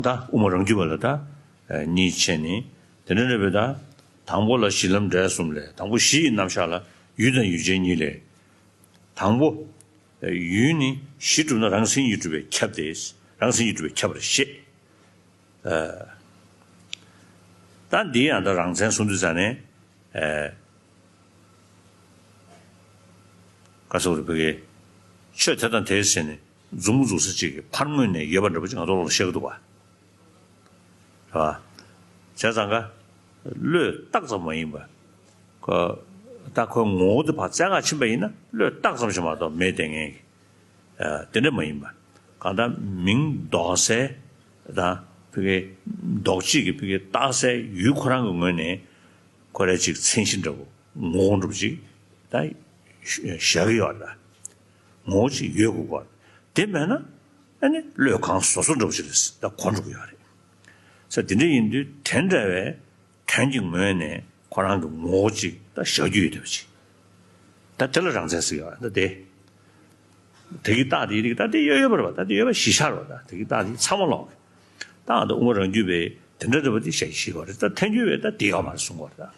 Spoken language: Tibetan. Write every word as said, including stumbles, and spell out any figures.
ད་དབུ་མ་རང་རྒྱུད་པ་ལ་ད་གཉིས་ཕྱེ་ནི་དེ་འདྲ་འདྲ་བའི་ད་དང་པོ་ལ་གཞི་ལམ་འབྲས་གསུམ་ལས། དང་པོ་གཞི་ཡི་རྣམ་གཞག་ལ་ཡུལ་དང་ཡུལ་ཅན་གཉིས་ལས། དང་པོ། ཡུལ་ནི་གཞི་གྲུབ་ན་རང་མཚན་ཉིད་གྲུབ་པས་ཁྱབ་སྟེ། རང་མཚན་ཉིད་གྲུབ་པས་ཁྱབ་པར་བཤད། ད་འདི་ཡང་ད་རང་མཚན་གསུང་དུས་ཙ་ནས། ག་ཟེར་བ་རེད། བོད་སྐད། ཆོས་དེ་དང་དེའི་ཟེར་ནས་མཛུབ་མོ་འཛུགས་ས་གཅིག་གི་ཕར་ངོས་ནས་ཡོད་པ་འདྲ་པོ་ཅིག་ང་ཚོ་ལ་བཤད་ཀྱི་འདུག་པ། རེད་བ། བྱས་ཙང་ཀ། བློས་བཏགས་ཙམ་མ་ཡིན་པ། ཁོ། ད་ཁོའི་ངོ་བོ་དེ་ཕར་བཙན་འགག་ཕྱིན་པ་ཡིན་ན་བློས་བཏགས་ཙམ་ཞིག་མ་གཏོགས་མེད་དེ་ངེས་ཀྱི། དེ་འདྲ་མ་ཡིན་པ། གང་ལྟར་མིང་འདོགས་སའི་དང་ཕ་གི་འདོགས་བྱེད་ཀྱི་ཕ་གི་བཏགས་སའི་ཡུལ་ཁོ་རང་གི་ངོས་ནས་ཁོ་རང་ཅིག་མཚན་གཞི་འདྲ་པོ་ངོ་བོ་འདྲ་པོ་ཅིག་ད་བཞག་གི་ཡོད་རེད། ངོ་བོ་ཅིག་ཡོད་དགོས་ཀྱི་ཡོད་རེད། དེ་མེད་ན་ཨ་ནི་བློས་གང་བཟོ་བཟོ་འདྲ་པོ་ཅིག་རེད་ད་གོ་འགྲོ་གི་ཡོད་རེད། ས་དེ་འདྲ་ཡིན་དུས་དེ་འདྲ་བའི་དོན་གྱི་ངོས་ནས་ཁོ་རང་གི་ངོ་བོ་ཅིག་ད་བཞག་རྒྱུ་ཡོད་བསྡད་པ་ཅིག་ད་དེ་ལ་རང་མཚན་ཟེར་གྱི་ཡོད་རེད། ད་དེ། དེ་གི་རྟགས་དེ་ཡི་རིགས་ད་དེ་ཡོད་ཡོད་པ་རེད་པ། ད་དེ་ཡོད་པ་གཞི་བཞག་རེད་པ། ད་དེ་གི་རྟགས་དེ་ཚང་མ་ལོག་གི། ད་ཨ་ད་དབུ་མ་རང་རྒྱུད་པས་དེ་འདྲ་འདྲ་པོ་དེ་བཤད་ཤེས་པ་རེད། ད་ཐལ་འགྱུར་བས་ད་དེ་ཡོད་མ་རེད་གསུང་གི་ཡོད་རེད།